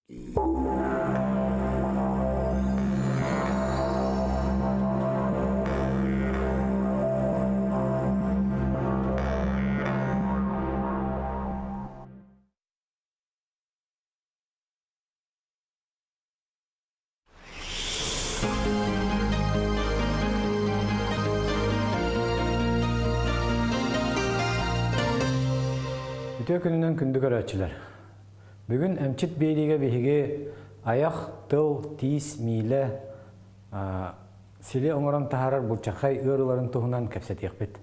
Үтүө күнүнэн күндү көрөөччүлэр. Бүгүн эмчит биэриигэ биһиги айах, тыл, тиис, миилэ, сили оҥорон таһаарар булчаххай ыарыыларын туһунан кэпсэтиэхпит.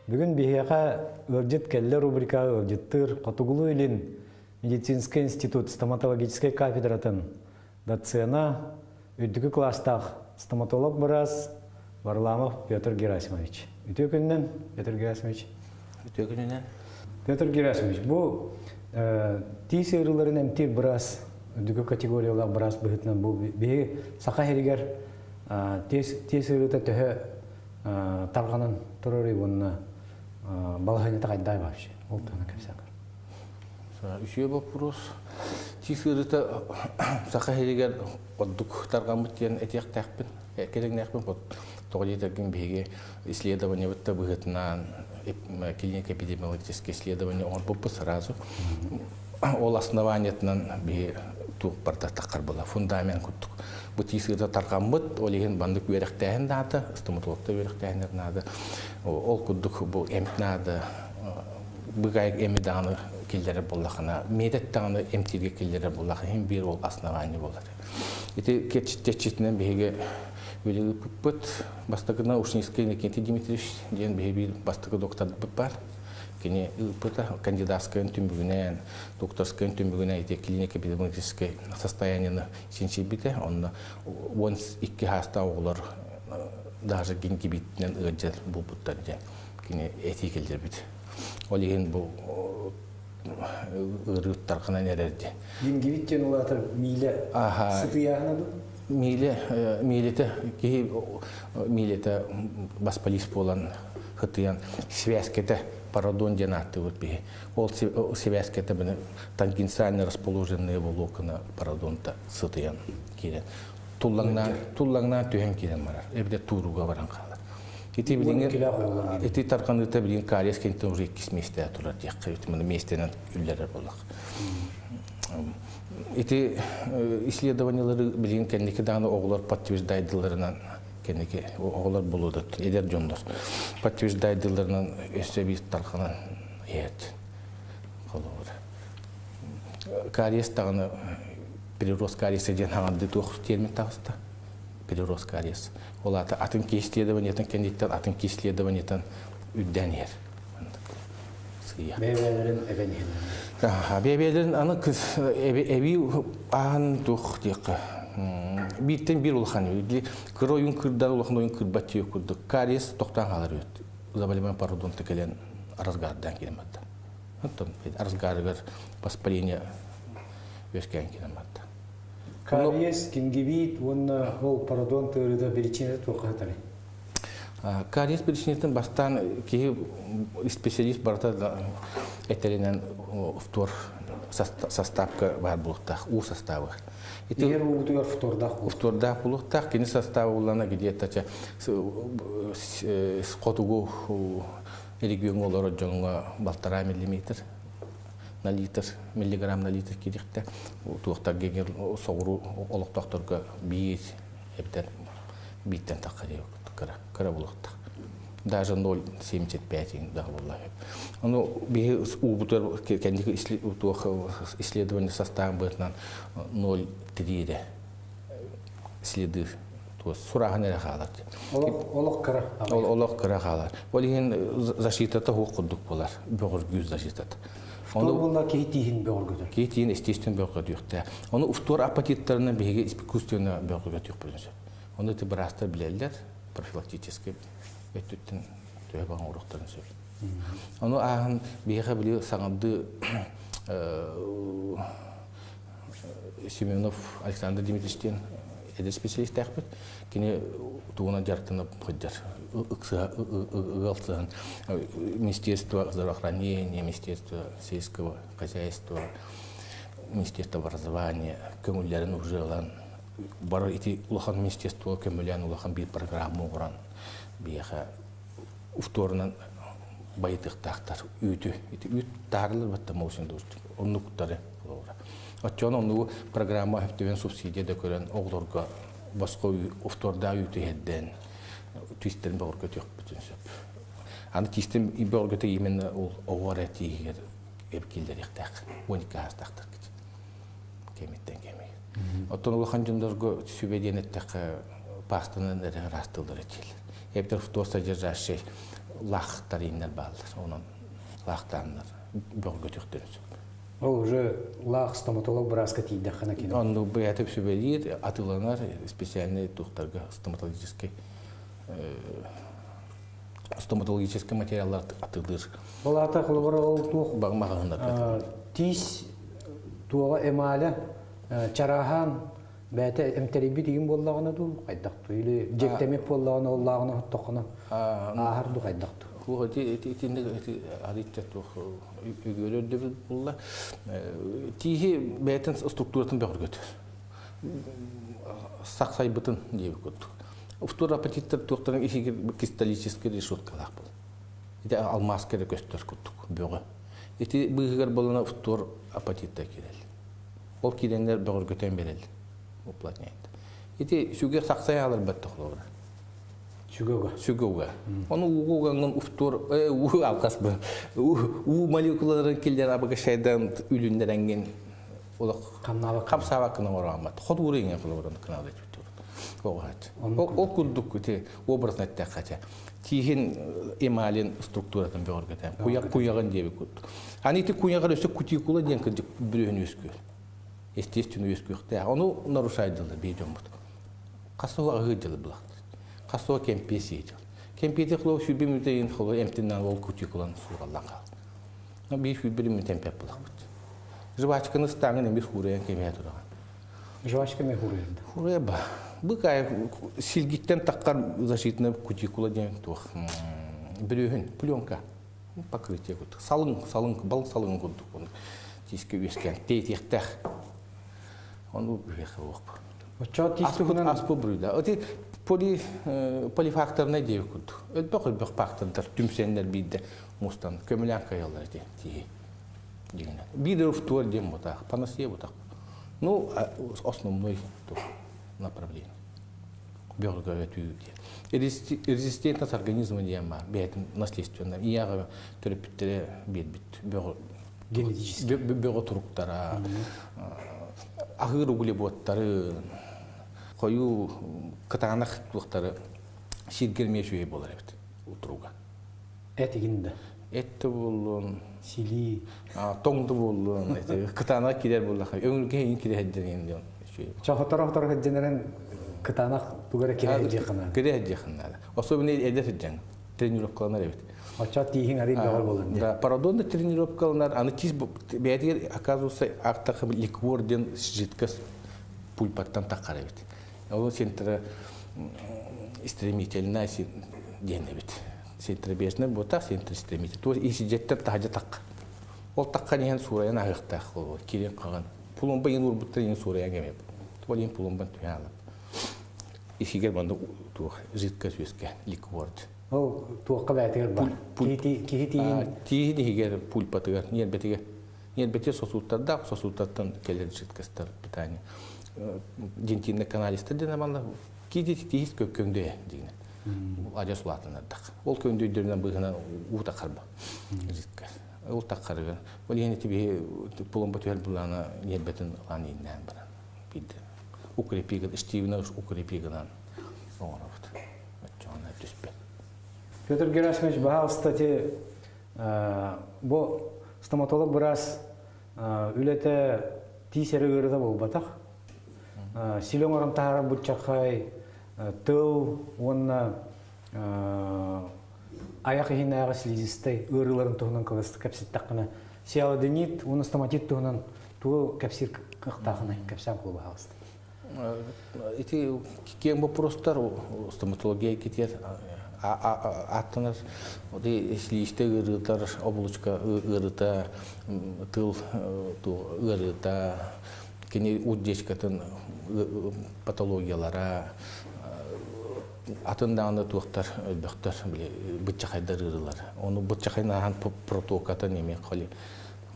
Бүгүн биһиэхэ ыалдьыт кэллэ рубрика ыалдьыттыыр Хотугулуу-Илин медицинскэй институт стоматологическай кафедратын доцена, үрдүкү кылаастаах стоматолог-быраас Варламов Петр Герасимович. Үтүө күнүнэн, Петр Герасимович. Үтүө күнүнэн. Петр Герасимович, бу тиис ыарыыларын эмтиир быраас, үрдүкү категориялаах быраас быһыытынан бу биһиги Саха сиригэр тиис ыарыыта төһө тарҕанан турарый уонна балаһыанньата хайдах вообще? Ол туһунан кэпсээн. Үчүгэй боппуруос. Тиис ыарыыта Саха сиригэр ордук тарҕаммыт диэн этиэхтээхпин, кэриҥнээхпин. Тоҕо диэтэргин биһиги исследованиебыт да быһыытынан клинико-эпидемиологическое исследование оҥорбуппут сразу. Ол основаниетынан биһи туох барда таххар була фундамент курдук. Бу тиис ыарыыта тарҕаммыт, ол иһин маннык үөрэхтээһин наада, стоматологтар үөрэхтээһиннэр наада. Ол курдук бу эмп наада, быгаайык эми даҕаны киллэрэр буоллахына, метод даҕаны эмтииргэ киллэрэр буоллахына, иһин биир ол основание буолар. Ити чеччитинэн биһиги үлэ ыыппыппыт. Бастакына Ушницкий Иннокентий Дмитриевич диэн биһи биир бастакы докторбыт бар. Кини ыыппыта кандидатскайын түмүгүнэн, докторскайын түмүгүнэн ити клинико-эпидемиологическай состояниены чинчийбитэ. Онно 12 хаастаах оҕолор даже гингибитинэн ыалдьар буолбуттар диэн кини этии киллэрбит. Ол иһин бу ыарыыттаргынан эрэр диэн. Гингивит диэн улаатар миилэ сытыйааһына дуу? Миилэ, миилэтэ киһи миилэтэ баспалист буолан хытыйан связката парадон диэн ааттыыбыт биһи. Ол связката бini тангенциально расположенные волокна пародонта сытыйан киирэн туллаҥнаан туллаҥнаан түһэн киирэн барар. Эбэтэр тууруга баран хаалар. Ити билиҥҥи ити тарҕаныыта билигин кариес кэнниттэн уже иккис миэстэҕэ турар диэххэ ити маны миэстэнэн үллэрэр буоллах. Ити исследованиелары билигин кэнники даҕаны оҕолор подтверждайдыларынан кэнники оҕолор булудут эдэр дьоннор подтверждайдыларынан өссө биир тарҕанан иһэт холобура. Кариес даҕаны прирост кариеса диэн хаҥардыы туох термин таҕыста прирост кариес. Ол аата атын исследованиетын кэнниттэн атын исследованиетын үрдээн иһэр. Сыыйа. Бэйэ-бэйэлэрин эбэн иһэллэр. Бэйэ-бэйэлэрин аны эбии ааһан туох диэххэ бииртэн биир улахан кыра ойуун кырдар улахан ойуун кырбат диэх курдук кариес тохтоон хаалар үөт заболевание пародонта кэлэн разгардаан киирэн барда. Оттон разгарыгар воспаление үөскээн киирэн барда. Кариес, гингивит уонна ол пародонт ыарыыта биричиинэтэ туохха сытарый? Кариес биричиинэтин бастаан киһи специалист барыта этэринэн фтор составка баар буолуохтаах, уу составы. Ити уутугар фтордаах буолуохтаах. Фтордаах буолуохтаах. Кини составы уллана где-то хотугу региоҥҥа олорор дьоҥҥо балтараа миллиметр на литр, миллиграмм на литр киириэхтэ. Туохтарга соҕуруу олохтоохторго биир эбэтэр бииртэн тахха кыра, кыра буолуохтаах. Даже 0,75 да буолла. Ону биһи уубутар кэнники туох исследование составын быһыытынан 0,3 следы сурааһын эрэ хаалар. Олох кыра. Олох кыра хаалар. Ол иһин защитата суох курдук буолар. Бөҕөргүүр защитата. Фтор буолла киһи тииһин бөҕөргөтөр. Киһи тииһин естественно бөҕөргөтүөхтээх. Ону фтор апатиттарынан биһиги искусственно бөҕөргөтүөхпүтүн сөп. Ону ити быраастар билэллэр, профилактическай өттүттэн төһө баҕа оҥоруохтарын сөп. Ону ааһан биһиэхэ били саҥардыы Семенов Александр Дмитриевич диэн эдэр специалистээхпит. Кини тугунан дьарыктана сылдьар, ыалсыһан Министерство здравоохранения, Министерство сельского хозяйства, Министерство образования көҥүллэрин уже ылан бары ити улахан министерство көмөлөөн улахан биир программа оҥорон биһиэхэ уфторунан байытыахтаахтар үүтү ити үүт таарылар батта моусин оннуктары оччоон оннугу программа хөптөбөн субсидия да көрөн оҕолорго босхо уфтордаах үүтү иһэрдэн тиистерин бөҕөргөтүөхпүтүн сөп. Аны тиистин бөҕөргөтө именно ол оҕо эрэ тииһигэр эбкиллэриэхтээх 12 аастаахтар кэмиттэн кэмигэр. Оттон улахан дьоннорго сүбэ диэн эттэххэ пастанан эрэ ыраастыыллар этиилэр. Эбэтэр фтор-содержащий лаахтар ииннэр бааллар. Онон лаахтааннар бөҕөргөтүөхтэрин сөп. Ол уже лаах стоматолог бырааска тиийдэххинэ кини. Онну бэйэтэ сүбэлиир, атыыланар специальный тухтарга стоматологический стоматологический материаллар атыылыыр. Ол аата холобур ол туох маҕаһыыннарга тиис туоҕа эмаля чарааһаан бэйэтэ эмтэрийбит игин буоллаҕына дуу хайдах дуу или дьиэктэммит буоллаҕына оллааҕына хоттоххуна ааһар дуу хайдах дуу. Туох ити ити итинник ити арыйча туох үгүөрү өйдөбүл булла. Тииһи бэйэтин структуратын бөҕөргөтөр. Сахсайбытын диэбит курдук. Фтор апатиттар туохтарын иһигэр кристаллическай решеткалаах был. Ити алмааска эрэ көстөр курдук бөҕө. Ити быыһыгар болана фтор апатитта киирэл. Ол киирэннэр бөҕөргөтөн берел. Уплотняет. Ити сүгэ сахсай алар баттах холобура. Сүгөҕө. Сүгөҕө. Ону уугугаңын уфтор уу алкас бу. Уу молекулаларын киллер абыгашайдан үлүннэреңген олох хамсаабаккын оҥорооммат. Хотуура иҥэн холобурун кынаалай түттүр. Ол курдук ити образно эттэххэ тииһин эмалин структуратын бөҕөргөтөн куйах куйаҕын диэби курдук. Аны ити куйаҕар өссө кутикула диэн кырдьык бүрүөһүн үөскүүр. Естественно үөскүөхтээх. Ону нарушайдылар бии дьоммут. Хасуга аһыы дьылы булахтар. Хасуга кэмпиэ сии дьыл. Кэмпиэти холоо сүүрбэ мүнүүтэ холоо эмтиннэн ол кутикулан суураллан хаал. Биир сүүрбэ мүнүүтэ эмпэт булахпыт. Жвачканы ыстааҥын эмиэ хуурайан кэмиэ тураҕын. Жвачка эмиэ хуурайан. Хуурайа ба. Быкай силгиттэн таххар защитная кутикула диэн туох бүрүөһүн пленка покрытие курдук. Салыҥ, салыҥ, бал салыҥ курдук тиискэ үөскээн тээтиэхтээх. Ону бүһүөхэ уохпу. Оччо тиис туһунан аспы буруйда. Оти поли полифакторнай диэби курдук. Өлбөх өлбөх фактордар түмсэннэр биирдэ мустан көмөлөөн кайаллар ити тииһи. Дигинен. Биир туор диэн бутах, панасия бутах. Ну, основной направление. Бөҕөргөтүү диэн. Резистентность организма диэн бар. Бэйэтин наследственный. Ияҕа төрөппүттэрэ биэрбит бөҕө генетически бөҕө туруктара, аһыыр углеводтары, хойуу кытаанах туохтары сиргэр эмиэ үчүгэй буолар эбит утруга. Этигин да. Эт да буоллун, силии, тоҥ да буоллун, кытаанах киирэр буоллаха, өҥүргэ иһин кирэһэддэрин диэн үчүгэй. Чохоторо-хоторо сылдьанарын кытаанах тугу эрэ кирэһэддиэххэ наада. Кирэһэддиэххэ наада. Особенно эдэр сылдьан тренировкаланар эбит. Оччо тииһиҥ арый бөҕө буолар Да, пародонно тренировкаланар, аны тиис бэйэтигэр оказывается артахы ликвор диэн жидкость пульпаттан таххар эбит. Ол центра стремительная диэн эбит. Центробежный буотах, центростремитель. То есть исидеттер таһдьа тахха. Ол таххан иһэн суурайан аһыахтаах ол кирин хаҕан. Пулумба иин урбуттар иин суурайан кэмэ. Туол иин пулумбан түһэн алап. Исигер манна туох жидкость үөскэ ликворд. Ол туохха бээтигэр бар. Киһи тииһин тииһин иһигэр пульпатыгар, ньиэрбэтигэр. Ньиэрбэтигэр сосудтардаах, сосудтартан кэлэр жидкостар питание. Дентинный каналистар диэн манна киһи тииһис көҥдөйө дигинэ. Адьас улаатынардах. Ол көҥдөйдөрүнэн быыһынан уу тахарба. Жидкость. Ол тахарыгар. Ол иһин ити биһи пулумба түһэр булаана ньиэрбэтин ылаан ииннээн баран. Биирдэ укрепигын, штивина укрепигынан оҥоробут. Оччоҕуна түспэт. Петр Герасимович, баһаалыста ти бу стоматолог быраас үлэтэ тиис эрэ ыарыыта буолбатах. Силэ оҥорон таһаарар буччахай тыл уонна айах иһинээҕи слизистэй ыарыыларын туһунан кылгастык кэпсэттэххинэ сиалоденит уонна стоматит туһунан тугу кэпсиир кыахтаахынай кэпсээн кулу баһаалыста. Ити киэҥ боппуруостар стоматология китиэр ааттанар. Слизистэ ыарыытар, оболочка ыарыыта, тыл ыарыыта, кини уздечкатын патологиялара, атын даҕаны туохтар өлбөхтөр, быччахайдар ыарыылар. Ону быччахайын ааһан протокатын эми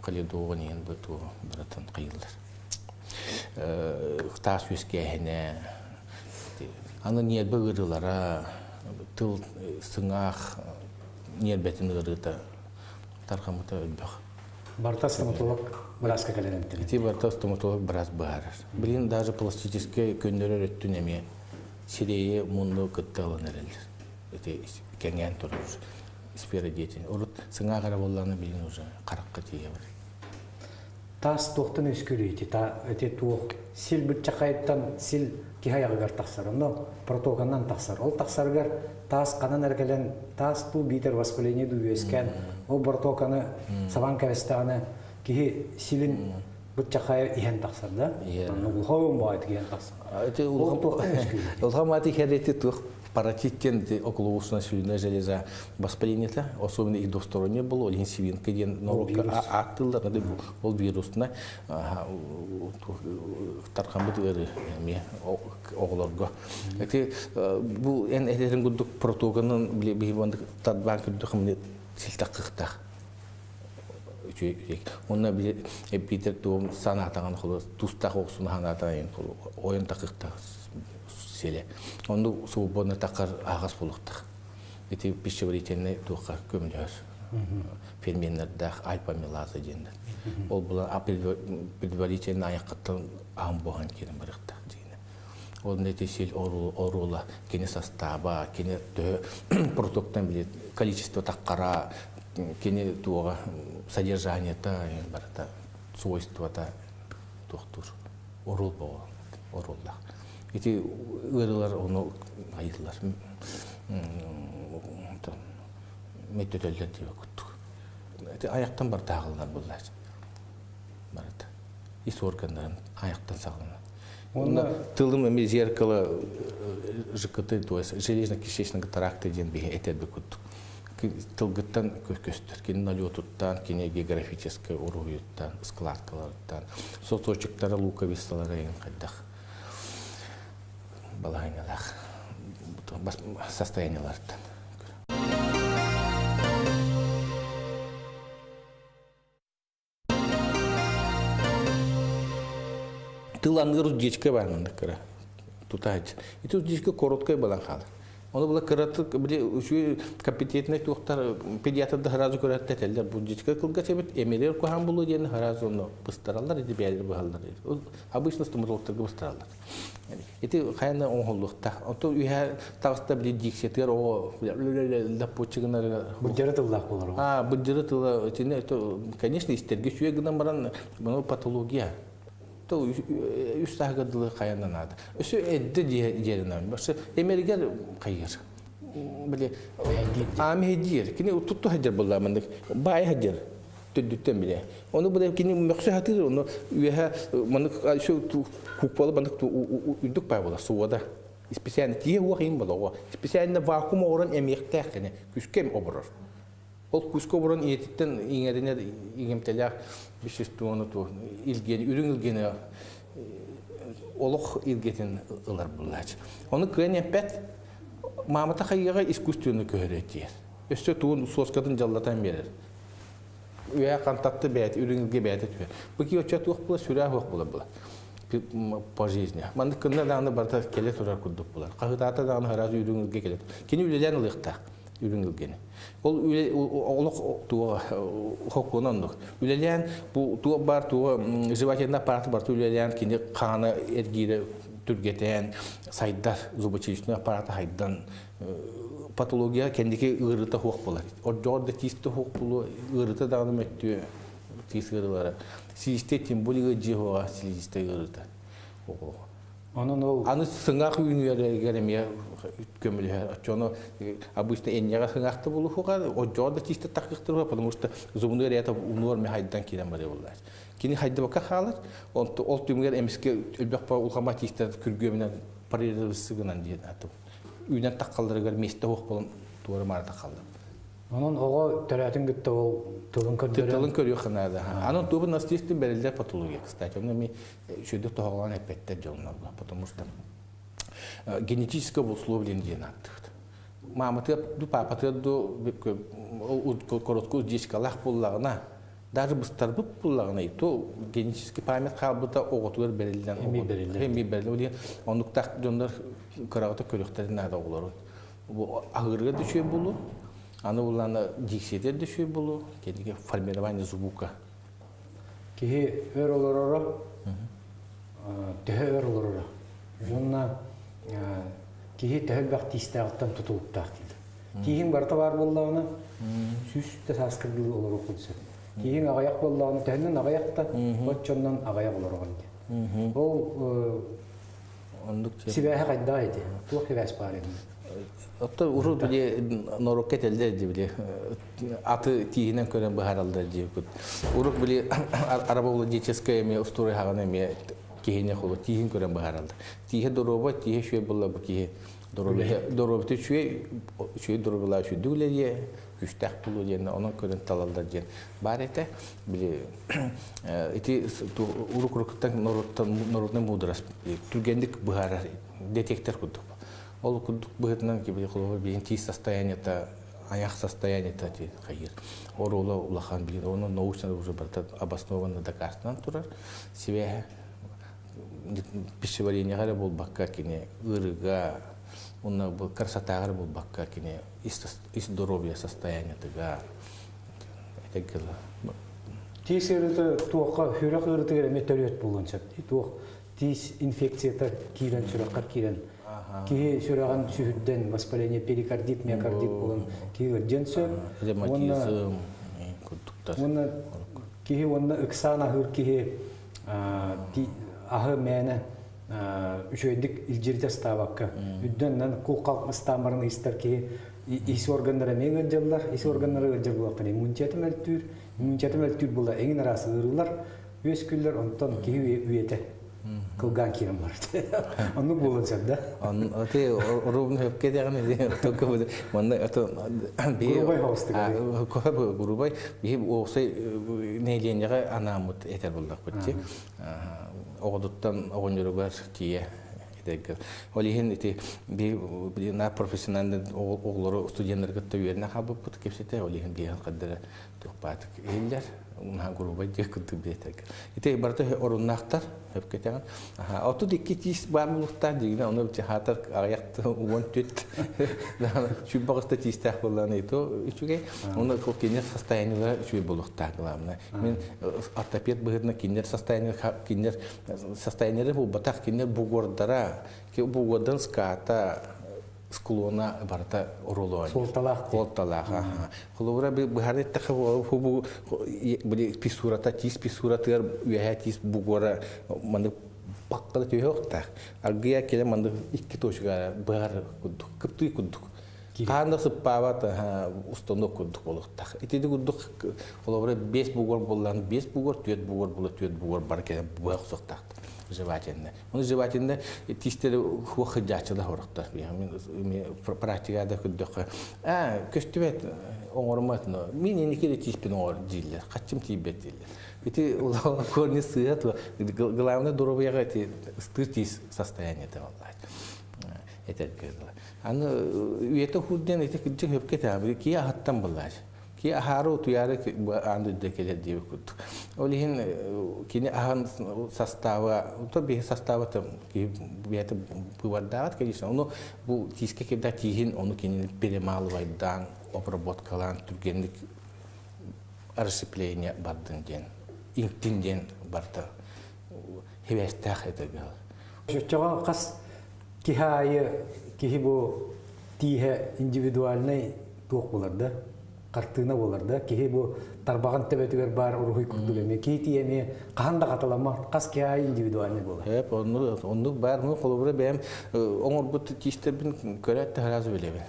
холедоҕун иһин быту барытын хайыллар. Таас үөскээһинэ, аны ньиэрбэ ыарыылара, тыл сыҥаах ньиэрбэтин ыарыыта тарҕаммыта өлбөх. Барыта стоматолог бырааска кэлэн эмтэнэр. Ити барыта стоматолог быраас быһаарар. Билин даже пластическай көннөрөр өттүн эмиэ сирэйи мунну кытта ылан эрэллэр. Ити кэҥээн турар сфера деятельности. Урут сыҥаах эрэ буоллаҕына билин уже харахха тиийэ бар. Таас туохтан үөскүүрүй ити? Ити туох сил быччахайыттан сил киһи айаҕыгар тахсар. Онно протоканан тахсар. Ол тахсарыгар таас ханан эрэ кэлэн таас туу биитэр воспаление дуу үөскээн ол протоканы сабан кэбистэҕинэ киһи силин быччахайа иһэн тахсар да? Онно улахан баайдык иһэн тахсар. Ити улахан маати иһэр туох паротит диэн околоустно-слюнная железа воспалениета, особенно их двустороннее было, ол свинка диэн норуокка ааттыыллар, ол вирусна тархаммыт ыары эмиэ оҕолорго. Ити бу эн этэрин курдук протоканын биһи тарбаан көрдөх силтаххыхтаах. Онно эппитер туом санаатаҕын холо тустаах охсун ханаатаҕын ойон такыхтаах селе. Онну свободно такар аагас булуктах. Ити пищеварительный туохха көмөлөһөр. Ферментердаах альфа-амилаза диэннэр. Ол була предварительно аяққаттан аһын буһан киирэн барыахтаах диэни. Ол эти сил оруола, кини состава, кини төһө продуктан билет количество таккара, кини туоҕа содержаниета барыта свойствота туохтуур оруол боҕо оруоллаах. Ити ыарыылар ону айыллар мөттөтөллөр диэбэ куттук. Ити аяқтан бар тааҕыллар буллар. Барыта. Ис органнарын аяқтан саҕаланар. Онно тылым эми зеркало ЖКТ, то есть железно-кишечного тракта диэн биһи этэрби куттук. Тылгыттан көстөр. Кини налетуттан, кини географическай уруһуйуттан, складкаларыттан, соточектара, луковицалара ең хайдах балаһыҥалаах состояниеларыттан. Тыл аныгыр уздечка бар маннык кыра. Тутааччы. Ити уздечка короткай балан хаалар. Оны була кыратык били үчүгэй компетентный туохтар педиатрда сразу көрөттө этэллэр. Бу уздечка кылгас эбит, эмирер куһаан булуу диэн сразу ону быстараллар, ити бэйэлэр быһаллар. Обычно стоматологтарга быстараллар. Ити хайана оҥоһуллуохтаах. Онтон үһэ таҕыста били дикциятыгар оҕо лаппоччыгынары Быдьары тыллаах болор. А, быдьары тыла итини конечно истерге сүө гынан баран бұны патология. То үс саһыгар дылы хайана наада. Өсө эдде диэринэн. Басы эмергер хайыр. Били ами диэр. Кини тутту хаджар булла мандык. Бай хаджар. Төдүттен биле. Оны бу кини мөксө хатыр, оны үһә мандык шу кукпалы мандык үдүк бай була суода. Специально тие хуа була. Специально вакуум орон эмиэхтээх кene күскем оборор. Ол күскө оборон иетиттен иңеринер иңемтелях веществону ту илген үрүң илгени олох илгетин ылар буллач. Оны кыйын эппет мамата хайыга искусственный көһөрөтиер. Өссө туун соскатын жаллатан берер. Үә кантатты бәйт, үрүң илге бәйт түһэр. Бу ки оча туох була, сүрэ хуох була була. По жизни. Манды кынна дааны барта келе турар курдук булар. Кахытаата дааны хараз үрүң илге келе. Кини үлелен ылыктаах үрүң илгени. Ол олох туга хоккунан үлелен бу туга бар туга жевательный аппарат бар үлелен кини каны эргире түргетен сайдар зубочистный аппараты хайдан патология кендики ырыта хуох болар. Оржор да тисте хуох болу ырыта дааны мөттү тис ырылары. Силисте тем более жихуа силисте ырыта. Онон ол Аны сыңақ үйүнүгер эме көмүлү очоно обычно эннега сыңакты болу хуга ожор да тисте такыктыр, потому что зубной ряд унуор ме хайдан кирен баре буллар. Кини хайдыбакка хаалар. Ол түмүгэр эмискэ элбэх улхама тиистэр күргүөмүнэн парировысыгынан диэн атым. Үүнэн таххалларыгар миэстэ суох болон туора маара таххаллар. Онон оҕо төрөөтүн кытта ол тылын көрдөрөн. Тылын көрүөх наада. Анан туобу наследствен бэриллэр патология, кстати. Оны ми шөйдө тоһоҕолоон эппеттер дьоннор, потому что генетическое обусловление диэн ааттыыбыт. Мааматыгар ду паапатыгар ду коротко уздечкалаах буоллаҕына, даже быстарбыт буоллаҕына, то генетический память хаалбыта оҕотугар бэриллэн Эми бэриллэр. Эми бэриллэр. Оннуктаах дьоннор кыраҕыта көрүөхтэрин наада оҕолорун. Бу аһыырга да үчүгэй буолуо, аны буллаана диксиэтэр да үчүгэй буолуо, кэннигэ формирование звука. Киһи өр олороро, төһө өр олороро. Уонна киһи төһө элбэх тиистээҕиттэн тутулуктаах дииллэр. Тииһиҥ барыта баар буоллаҕына, 100 сааскар дылы олоруоххун сөп. Тииһиҥ аҕыйах буоллаҕына, төһөннөн аҕыйах да, оччоннон аҕыйах олороҕун диэн. Ол Оннук сибээһэ хайдах ити? Туох сибээс баар эбит? Отто урут били норуокка этэллэр дии били аты тииһинэн көрөн быһаараллар дии Урук били рабовладельческая эмиэ устуруй хаҕана эмиэ киһини холу тииһин көрөн быһаараллар. Тииһэ доруоба, тииһэ үчүгэй буолла бу киһи доруобуйата үчүгэй, үчүгэй доруобуйалаах үчүгдүк үлэлиэ, күүстээх буолуо диэн онон көрөн талаллар диэн баар этэ. Били ити урук уруктан народный мудрость түргэнник быһаарар детектор курдук. Ол курдук быһыытынан кибили холобур билин тиис состояниета аяқ состояниета хайыр. Оруола улахан билин оны научно уже барыта обоснованно доказанан турар. Сибэһэ пищеварениеҕа эрэ буолбакка кини ыарыыга уонна бу красотаҕа эрэ буолбакка кини ис здоровья состояниетыгар этэггила. Тиис ыарыыта туохха сүрэх ыарыытыгар эмиэ төрүөт буолуон сөп. Туох тиис инфекцията киирэн сүрэххэр киирэн киһи сүрэҕин сүһүрдэн воспаление перикардит, миокардит буолан киһи ыалдьыан сөп. Ревматизм курдуктар. Уонна киһи уонна ыксаан аһыыр киһи аһы мээнэ үчүгэйдик илдьиритэ ыстаабакка үрдүнэн кул-халк ыстаамарын ыйыстар киһи ис органнара эмиэ ыалдьаллар, ис органнара ыалдьар буоллахтара иммунитета мөлтүүр, иммунитета мөлтүүр буолла эҥин араас ыарыылар үөскүүллэр, онтон киһи үйэтэ кылгаан киирэн барар. Оннук буолуон сөп да? Оти рубн хөпкө деган только манна это грубай хоустук. Грубай биһи оосай нэһилиэнньэҕэ анааммыт этэр буллахпыт ти. Оҕодуттан оҕонньоругар тиийэ этэргэр. Ол иһин ити би на профессиональный оҕолору студенттары кытта үөрэнэ хаалбыппыт кэпсэтэ. Ол иһин биһиэн хаддара тухпаатык иһиллэр. Унаһа грубай диэ курдук биэтэргэр. Ити барыта оруннаахтар хөпкөтөҕүн. 32 тиис баар буолуохтаах дигинэ ону хаатар аҕыйах 14 сүүрбэҕиста тиистээх буоллаҕына ито үчүгэй. Оны кинилэр состояниелара үчүгэй буолуохтаах главное. Мин ортопед быһыытынан кинилэр состояние кинилэр состояниелара буолбатах кинилэр бугордара бугордан ската склона барыта оруолу Суолталаах. Суолталаах. Холобура быһаар эттэхэ бу били фиссурата тиис фиссуратыгар үөһээ тиис бугора маннык паккала түһүөхтээх. Аргыйа келе маннык икки точка быһар курдук, кыптый курдук. Хаан да сыппаабат устанок курдук болуохтаах. Итини курдук холобура 5 бугор буоллаан 5 бугор, 4 бугор була 4 бугор бар келе быһа охсуохтаахтар. Жевательно. Оны жевательно тиистери хуох хыдьааччылар хорохтор. Мен практикада көрдөххө, а көстүбэт оҥорумат, но мин иники тииспин оҥор дииллэр, хаччым тиийбэт дииллэр. Ити улахан корни сыа главное доруобуйаҕа ити ыстыыр тиис состояниета боллаат. Этэргэ Аны үйэтэ хурден ити кырдьык хөпкө тээбили кии аһаттан буллаачы. Ки аһаары утуйаары аан дойдуга кэлэр диэбит курдук. Ол иһин кини аһан состава, то биһи состава киһи бэйэтэ быбардааҕат, конечно, ону бу тиискэ кирдэ тииһин ону кинини перемалывайдаан, обработкалаан түргэнник расщепление бардын диэн, иҥтин диэн барда хибээстээх этэ. Оччоҕо хас киһи аайы киһи бу тииһэ индивидуальнай туох буолар да, хартыына буолар да, киһи бу тарбаҕын төбөтүгэр баар уруһуй курдук эмиэ киһи тиийэ эмиэ хаһан да хатыламмат, хас киһи аайы индивидуальный буолар. Эп, оннук баар, ну холобура бэйэм оҥорбут тиистербин көрөөт да сразу билэбин.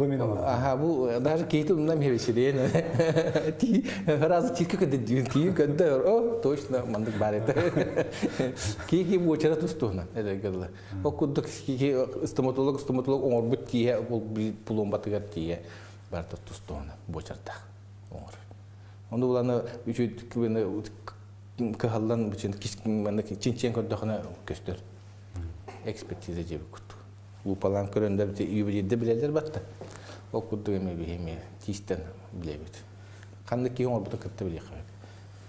Бу мин оҥордум. Аха, бу даже кейти умнам хебесилен. Ти раз тике көдө тии көдө о точно мандык бар это. Кики бу чара тустуна эдегелла. О куддук кики стоматолог оҥорбут тииһэ ол пломбатыгар тиийэ барта тустуна буочардах оҥор. Ону буланы үчүт күбүнэ кыһаллан бүчүн чинчиэн көрдөхүнэ көстөр. Экспертиза дьиэбит курдук. Лупалаан көрөндөр ювелирде билэллэр батта. Ол курдук эми биһи тиистэн билэбит. Ханнык киһи оҥорбутун кытта билиэххэ.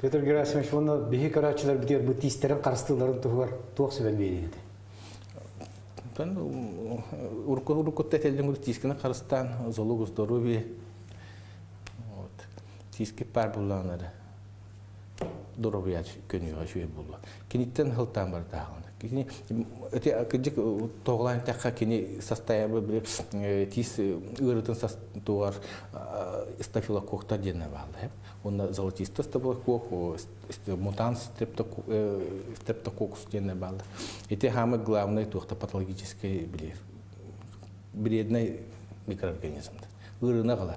Петр Герасимович, уонна биһи көрөөччүлэр битигэр бу тиистэрин харыстыыларын туһугар туох сүбэн биэриэн этэ? Тон урукку уруккутта этэллин курдук тиискини харыстаан залог здоровья. Вот. Тииски пар буллаанары доруобуйа көнүөҕэ үчүгэй буолуо. Киниттэн сылтаан бардааҕына. Кини эти кырдьык тоҕулаан эттэххэ кини состояние били тиис ыарыытын тугар стафилококктар диэн бааллар. Уонна золотистый стафилококк, мутант стрептококус диэн бааллар. Ити самый главный туохта патологический били вредный микроорганизм. Ыарыына қала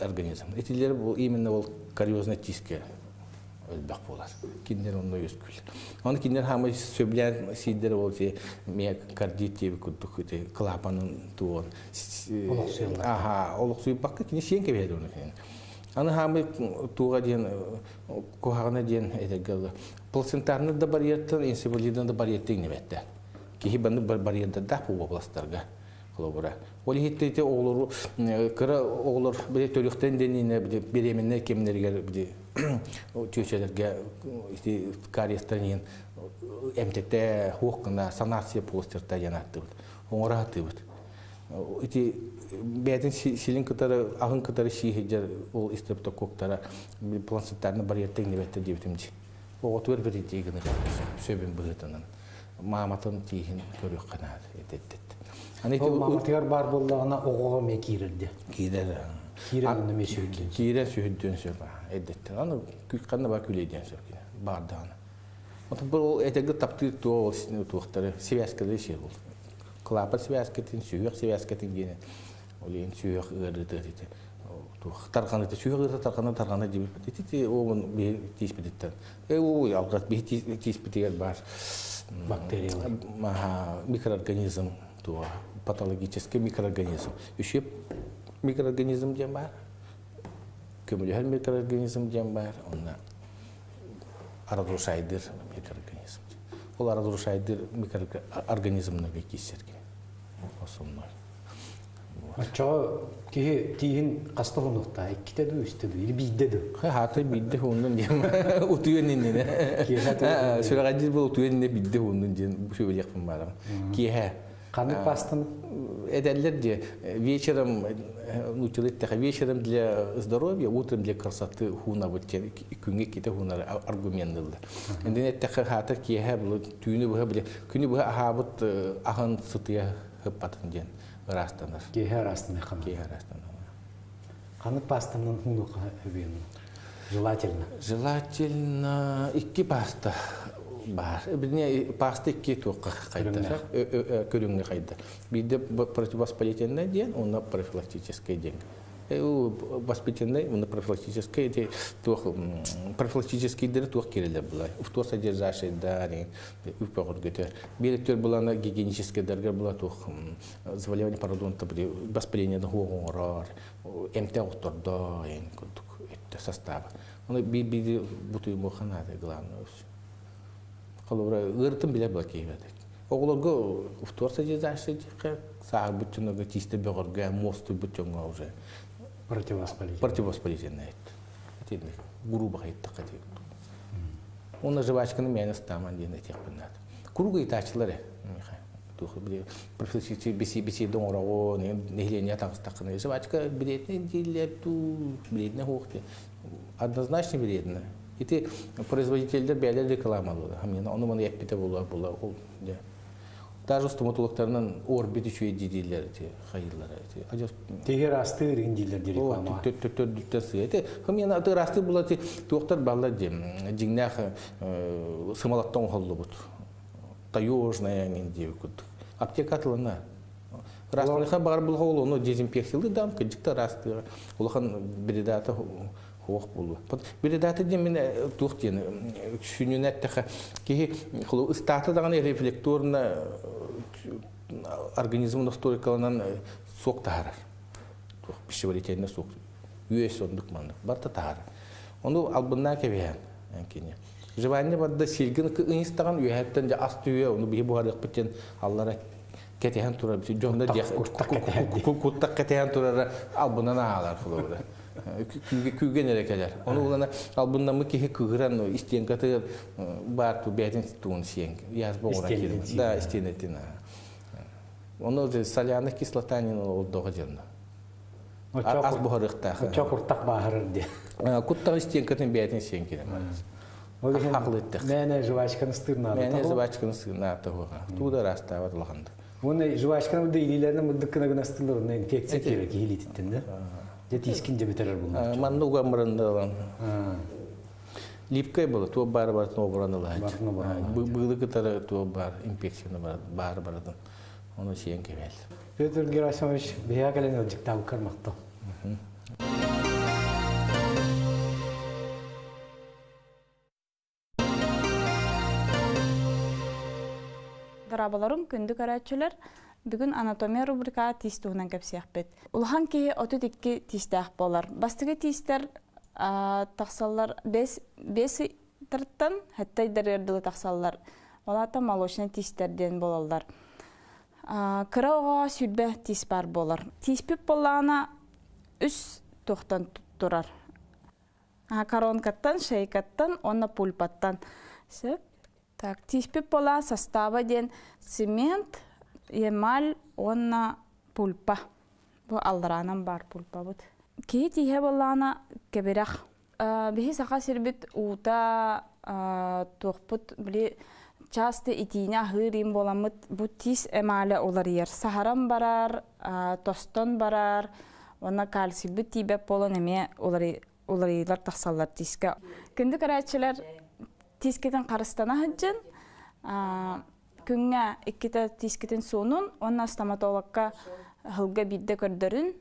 организм. Итилер бу именно ол кариозный тииске элбэх буолар. Кинилэр онно үөскүүллэр. Оны кинилэр хаамай сөбүлээн сиидэр ол ти миокардит диэби курдук ити клапанын туон Олохсуйаллар. Аха, олохсуйбакка кини сиэн кэбиһэр оны кини. Аны хаамай туга диэн куһаҕана диэн этэргэ плацентарный да барьертан инсулинный да барьертан иҥнибэттэр. Киһи баны барьердардаах бу областарга холобура. Ол иһиттэ оҕолору кыра оҕолор били төрүөхтэн диэнине били беременный кемнеригер били чүөчэлэргэ ити кариестан иһин эмтэтэ хуох гына санация полостерта диэн ааттыбыт. Оҥоро сатыыбыт. Ити бэйэтин силин кытары аһын кытары сииһидьэр ол стрептококктара плацентарный барьертан иҥнибэттэр диэбитим дии. Оҕотугар биридии гына сөбүн быһыытынан мааматын тииһин көрүөххэ наада этеттет. Аны ити мааматыгар баар буоллаҕына оҕоҕо эмиэ киирэр диэ. Киирэр. Киирэр онно эмиэ сүһүрдүөн. Киирэр сүһүрдүөн сөп. Эддеттен. Аны ханна бар күлэйдиэн сөп кини. Баардаҕына. Отон бу этэргэ таптыыр туох ол туохтары связкалары сиэр бол. Клапан связкатын, сүһүөх связкатын диэн ол иһин сүһүөх ыарыыта ити туох тарҕаныта сүһүөх ыарыыта тарҕана тарҕана диэбиппит. Ити ти оҕун биһи тииспититтэн. Э ой алгас биһи тииспитигэр бар бактериялар. Микроорганизм туо патологический микроорганизм. Үчүп микроорганизм диэн бар. Көмөлөһөр микроорганизм диэн бар. Онна разрушайдыр микроорганизм. Ол разрушайдыр микроорганизмнарга киирсэргэ. Основной. Оччоҕо киһи тииһин хаста хонуохтаа? Иккитэ дуу, үстэ дуу, или биирдэ дуу? Хаата биирдэ хууннун диэн утуйан иннинэ. Киэһэ Сүрэҕэлдьиир буол утуйан иннинэ биирдэ хууннун диэн сүбэлиэхпин баарым. Киэһэ. Ханнык пастаны? Этэллэр дии, вечером, ну, эттэхэ, вечером для здоровья, утром для красоты хуунабыт диэн күҥҥэ иккитэ хуунар аргуменныллар. Эндин эттэхэ хаата киэһэ булу түүнү быһа биле күнү быһа аһаабыт аһын сытыйа хыппатын диэн ыраастанар. Киэһэ ыраастанар. Киэһэ ыраастанар. Ханнык пастанан хуунуха өбүөн? Желательно. Желательно икки паста бар. Билне паста икки туохха хайда. Көрүҥҥэ хайда. Биирдэ противовоспалительный диэн, уонна профилактический диэн. Воспалительный, уонна профилактический эти туох профилактическийдери туох кирелер булар. Фтор содержащий да, үпөҕөргөтөр. Биир өттүгэр булана гигиеническийдерге була туох заболевание пародонта воспаление оҥорор, эмте оттордо, эн курдук өттө состава. Оны би бутуймуха надо главное. Холобура ыырытын билэр була киһи Оҕолорго фтор содержащий саарбыт дьоннорго тиисте бөҕөргө, муостуйбут дьоҥҥо уже противовоспалительный. Противовоспалительный. Итинник грубо хайыттахха диэн. Уонна жвачканы мээнэ ыстааман диэн этиэхпин наада. Куруук ыйытааччылар э туох профилактический беседа оҥороҕун, нэһилиэнньэ таҕыстаххына жвачка билетнэ дииллэр дуу, билетнэ суох диэн. Однозначно вредно. Ити производительдер бэйэлэр рекламалыылар. Ону маны эппитэ буолар була ол даже стоматологтарынан орбит үчүгэй дииллэр ити хайыыллара ити. Тиһи ырастыыр дииллэр ди реклама. Төрдүттэн сыа. Ити хымьяна аты ырастыыр була ити туохтар баллар ди дьиҥнээх сымалаттан оһоллубут. Таежная диэбит курдук. Аптека атылана. Растыха бар булха ол оны дезинфекциялы дан кыжыкта растыга. Улахан биридата хуох булу. Биридата ден мен тух ден сүнүнәттәхә кихи хулу ыстаты даганы рефлекторна организм настойкаланан сок тахарар. Тух пищеварительный сок. Үйес ондук мандык. Барта тахарар. Ону албынна кебеһен кини. Жыванне барда силгин ыңыстаган үйәттен же ас түйе, оны бихи буharык битен аллара кетеһен турар. Жонда куттак кетеһен турар албынан аалар фулура. Күүген эрекелер. Оны улана албыннамы кихи кыгыран истен каты бар ту бәтин туун сиен. Яз богора кирим. Да, истенетин. Оны соляная кислота не олдого жонда. Ас буharыктах. Чок уртак бахырыр ди. Куттак истен катын бәтин сиен кирем. Хақлыттық. Мәне жвачканы стырнады. Мәне жвачканы стырнады. Туда растават лаханды. Оны жвачканы да илилерин мындыккына гына стырнады. Оны инфекция керек илититтен да. Же тискин же бетерер булар. Манны угамырынды. Липкай было, то бар бар то обранылар. Былы кытары то бар, инфекцияны бар бар бардан. Оны сиен кебел. Петр Герасимович, бия келен ылжыктабы кармакты. Дарабаларым күндү көрәтчүләр бүгүн анатомия рубрика тиз туһунан кэпсиэхпит. Улахан киһи 32 тиистээх буолар. Бастыгы тиистэр тахсаллар бес бес тырттан хэттэйдер ырдылы тахсаллар. Олата молочный тиистэр диэн буолаллар. Кыра оҕоҕо сүрбэ тиис бар буолар. Тииспит буоллаҕына үс туохтан турар. Коронкаттан, шейкаттан, онна пульпаттан. Сөп. Так, тииспит буоллаҕа состава диэн цемент, эмаль, онна пульпа. Бу алларанан бар пульпа бут. Киһи тииһэ буоллаҕына кэбирэх. Биһи саха сирбит уута туохпут били часто итиини аһыыр буоламмыт бу тиис эмале уларыйар. Саһаран барар, тостон барар, онна кальцийбит тиибэп буолан эмиэ уларыйылар тахсаллар тиискэ. Күндү көрөөччүлэр тиискитин харыстана сылдьын, күҥҥэ иккитэ тиискитин суунун, онна стоматологка сылга биирдэ көрдөрүн,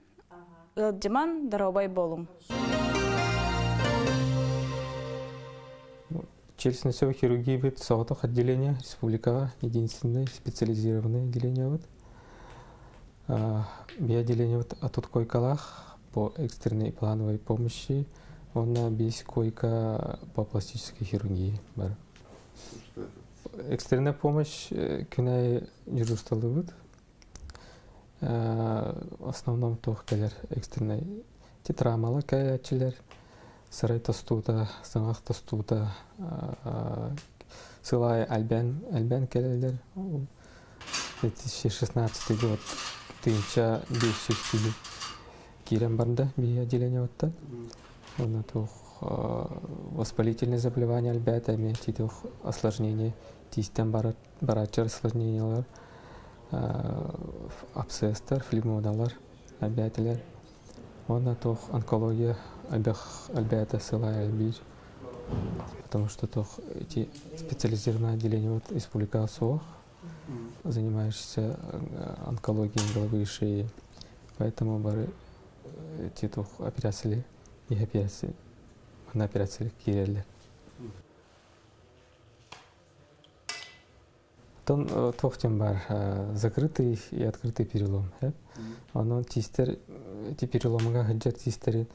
ыалдьыман доруобай буолуҥ. Челюстно-лицевой хирургии бит соҕотох отделение республикаҕа единственное специализированное отделение вот. Би отделение вот атут койкалах по экстренной плановой помощи, онна бис койка по пластической хирургии бар. Экстренная помощь күнәй дежурстволы бит. В основном туох кэлэр экстренный травмалы кэлээччилэр, сарай тостуута, саҥах тостуута, сылай альбен, альбен кэлэлэр. 2016 год тыынча бес жүз киһи киирэн барда би отделение оттан. Онно туох воспалительное заболевание альбята, эми титух осложнение, тиистен барачар осложнениялар, абсцесстар, флегмоналар, альбятелер. Онно туох онкология альбэх альбята сылай альбир. Потому что туох эти специализированное отделение вот республика суох, занимаешься онкологией головы и шеи. Поэтому бары эти туох операции и операции, на операции киреллер. Тон туохтен бар закрытый и открытый перелом. Онон тиистэр, эти переломыга сылдьар тиистэри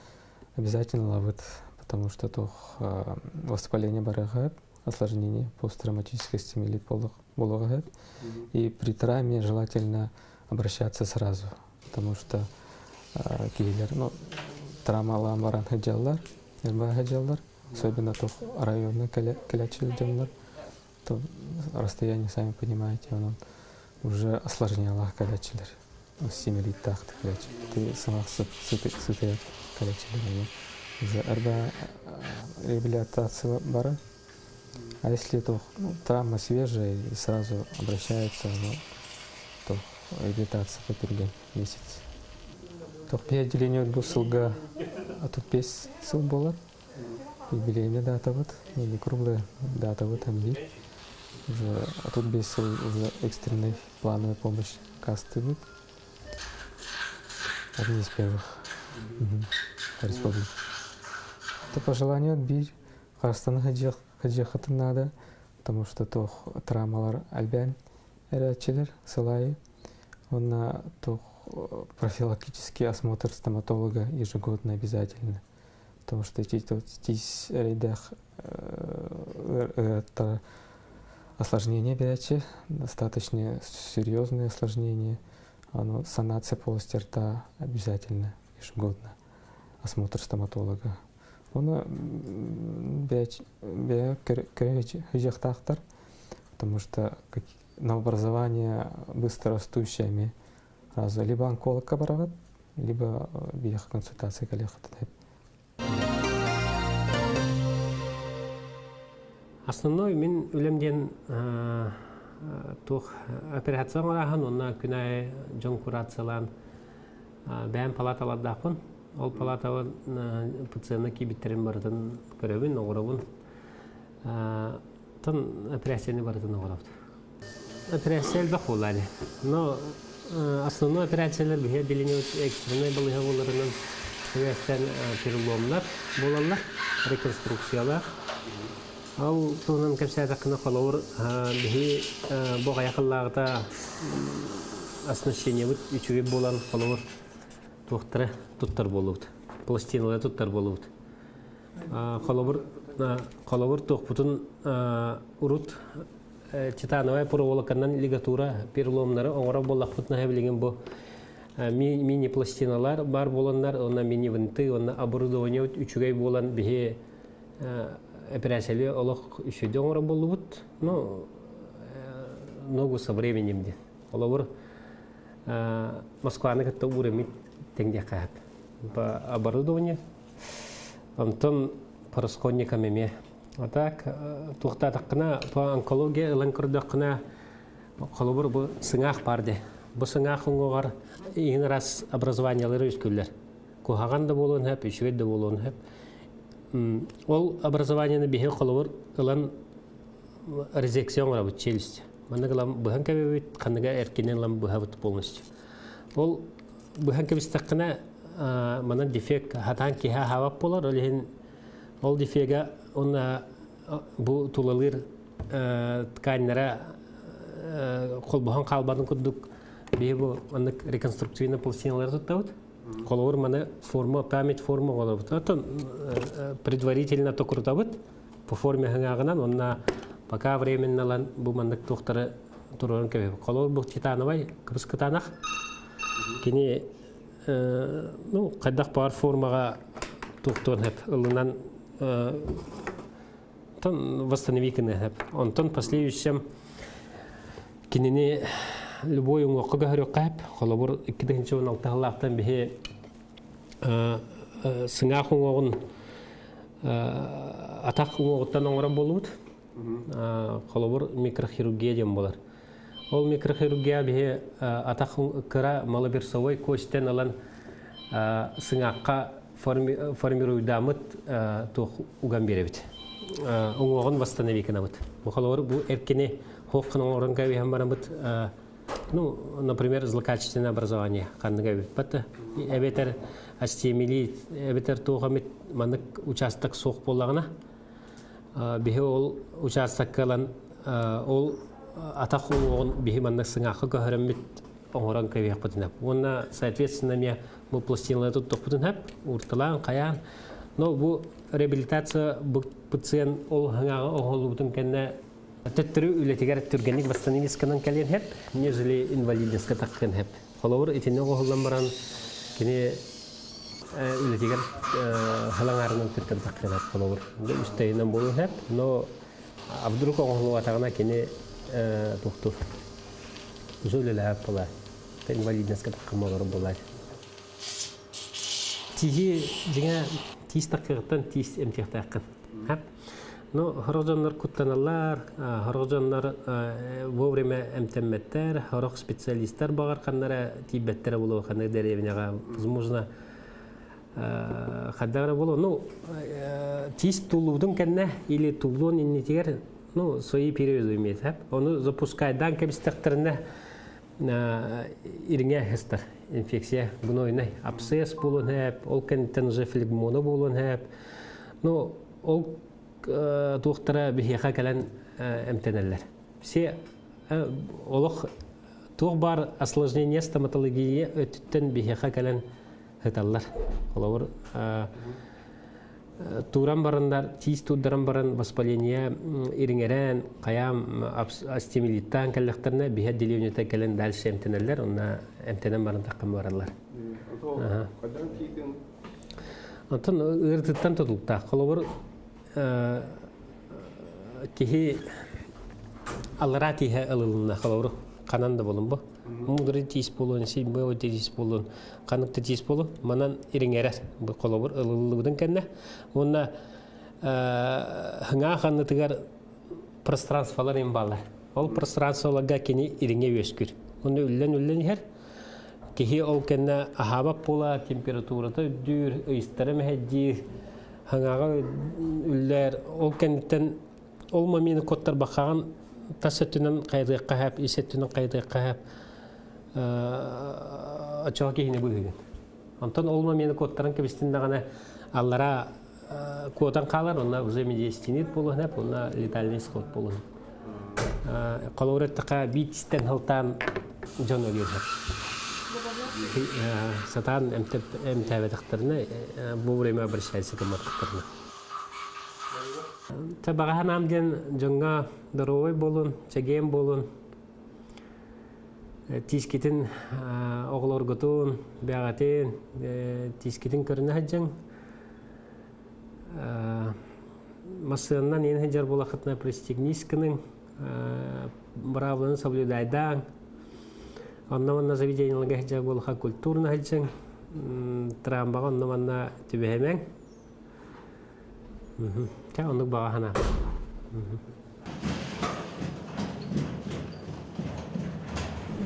обязательно лавыт, потому что туох воспаление барыга, осложнение посттравматической стимулит буолуоҕа. И при травме желательно обращаться сразу, потому что киһилэр, ну, травмалаан баран сылдьаллар, элбэх сылдьаллар, особенно туох районный кэлээччи дьоннор, то расстояние, сами понимаете, он уже осложняло кэлээччилэр. Стимулиттах кэлээччи. Ты сама сытый кэлээччилэр, уже арба реабилитация бара. А если это, ну, травма свежая и сразу обращаются, ну, то реабилитация по перед месяц. То при отделении от сылга, а тут без сыл было. Юбилейная дата вот, или круглая дата вот там бит. Уже, а тут без сыл уже экстренной плановой помощь касты будет. Одни из первых республик. Это пожелание биир харыстана сылдьыаххытын наада, потому что туох травмалар элбээн эрээччилэр сыл аайы. Уонна туох профилактический осмотр стоматолога ежегодно обязательно. Потому что эти тиис эрэйдээх это осложнения биэрээччи, достаточно серьезные осложнения. Оно, санация полости рта обязательно ежегодно. Осмотр стоматолога. Оны бэйэ көрө потому что новообразование быстро растущее сразу либо онкологка бараҕыт, либо биһиэхэ консультация кэлиэххитин. Основной мин үлэм диэн туох операция оҥорааһын уонна күн аайы дьон курациялаан бэйэм палаталардаахпын. Ол палатабын пациенты киирбиттэрин барытын көрөбүн, оҥоробун. Тон операцияны барытын оҥоробут. Операция элбэх буолла Но основной операциялар биһи отделение экстренный балыыһа буоларынан сибээстээн переломнар буолаллар, реконструкциялар. Ол туһунан кэпсээтэххинэ, холобур, биһи бу аҕыйах оснащениебыт үчүгэй буолан, холобур, туохтара туттар буолубут, пластиналары туттар буолубут. Холобур, холобур туохпутун урут титановая проволоканан лигатура переломнары оҥорор буоллахпытына, билигин бу мини-пластиналар бар буоланнар, онно мини-винты, онно оборудование үчүгэй буолан биһи операцияли олох үчүгэй оҥорор буоллубут. Ну, ногу со временем диэн. Холобур, Москваны кытта уурэммит тэҥниэххэ по оборудование. Онтон по расходникам эмиэ. А так, туохтаатаххына, по онкология ылан көрдөххүнэ, холобур, бу сыҥаах баар дии. Бу сыҥаах уҥуоҕар иһин раз образованиелары үөскүүллэр. Куһаҕан да буолуон сөп, үчүгэй да буолуон сөп. Ол образованиены биһи холобур ылан резекция оҥоробут челюсть. Маннык ылан быһан кэбиһэбит, ханныга эркинин ылан быһабыт полностью. Ол быһан кэбистэххинэ, манан дефект хатаан киһи аһаабат буолар, ол иһин ол дефега уонна бу тулалыыр тканьнара холбоһон хаалбатын курдук биһи бу маннык реконструкционный пластиналары туттабыт. Холобур, маны форма, память форма оҥоробут. Оттон предварительно токурутабыт по форме сыҥааҕынан уонна пока временно ылан бу маннык туохтары туруоран кэбиһэбит. Холобур, бу титановай кыбыс кытаанах. Кини ну, хайдах баар формаҕа туохтуон сөп ылынан тон восстановить гыныа сөп. Онтон последующем кинини любой уҥуохха көһөрүөххэ сөп. Холобур, 2016 сыллаахтан биһи сыҥаах уҥуоҕун атах уҥуоҕуттан оҥорор буоллубут. Холобур, микрохирургия диэн буолар. Ол микрохирургия биһи атах кыра малоберцовой костьтан ылан сыҥаахха формируйдааммыт туох уган биэрэбит. Уҥуоҕун восстановить гынабыт. Бу холобур, бу эркини хоох оҥорон кэбиһэн бараммыт, ну, например, злокачественное образование ханныга эбит. Эбэтэр остеомиелит, эбэтэр туох эмит маннык участок суох буоллаҕына, биһи ол участокка ылан ол атах уҥуоҕун биһи маннык сыҥаахха көһөрөммүт оҥорон кэбиһиэхпитин сөп. Уонна, соответственно, эмиэ бу пластиналары туттуохпутун сөп, уурталаан, хайаан. Но бу реабилитация пациент ол сыҥааҕы оҥоһуллубутун кэннэ төттөрү үлэтигэр түргэнник восстановиться кэлиэн сөп, нежели инвалидностька таххыан сөп. Холобур, итинни оҥоһуллан баран кини үлэтигэр сыл аҥаарынан төттөрү таххыан сөп, холобур. Үстэйинэн буолуон сөп, но а вдруг оҥоһуллубатаҕына кини туохтуур уже үлэлээбэт буолар. Инвалидностька таххын олорор буолар. Тииһи дьиҥэ тиис таххыгыттан тиис эмтиэхтээххин. Ну, сорох дьоннор куттаналлар, сорох дьоннор вовремя эмтэммэттэр, сорох специалисттар баҕар ханнара тиийбэттэрэ буолуо ханнык дэриэбинэҕэ, возможно, хайдах эрэ буолуо. Ну, тиис туллубутун кэннэ или туллуон иннитигэр, ну, свои периоды имеет. Ону запускайдаан кэбистэхтэринэ, Ириҥэ сыстар инфекция гнойный абсцесс буолуон сөп, ол кэнниттэн уже флегмона буолуон сөп. Ну, ол туохтара биһиэхэ кэлэн эмтэнэллэр. Все олох туох баар осложнение стоматология өттүттэн биһиэхэ кэлэн сыталлар. Холобур, тууран бараннар, тиис туурдаран баран воспаление ириҥэрэн, хайаам остеомиелиттаан кэллэхтэринэ биһи отделениета кэлэн дальше эмтэнэллэр, онно эмтэнэн баран таххан бараллар. Онтон ыарытыттан тутулуктаах. Холобур, киһи аллараа тииһэ ылылынна, холобур, ханан да буолун бу. Мудрый тиис буолуон, сийбэ тиис буолуон, ханнык да тиис буолун, манан ириҥэрэр бу холобур ылыллыбытын кэннэ. Уонна хыҥаа ханнытыгар пространстволар им баалар. Ол пространстволарга кини ириҥэ үөскүүр. Онно үллэн-үллэн иһэр. Киһи ол кэннэ аһаабат буола, температурата үрдүүр, ыйыстара мэһэйдиир, хаҥаҕа үллэр. Ол кэнниттэн ол момент куоттарбаххаҕын тас өттүнэн хайдыахха сөп, ис өттүнэн хайдыахха сөп. Оччоҕо киһини быыһыгын. Онтон ол момент куоттаран кэбистин даҕаны аллара куотан хаалар, онно уже медиастинит буолуон сөп, онно летальный исход буолуон. Холобур эттэххэ, биитистэн сылтаан дьон өлүөн сөп. Сатаан эмтээбэтэхтэринэ, вовремя обращайся гымматахтарына. Баҕа санаам диэн дьоҥҥо доруобай буолун, чэгиэн буолун, тиискитин оҕолоргутун, бэҕэтин, тиискитин көрүнэ сылдьыҥ. Массыынанан иэн сылдьар буолаххытына пристегнись гыныҥ, быраабыланы соблюдайдааҥ. Онно-манна заведениеларга сылдьар буоллахха культурно сылдьыҥ, трамваҕа онно-манна түбэһимэҥ. Чэ, оннук баҕа санаа.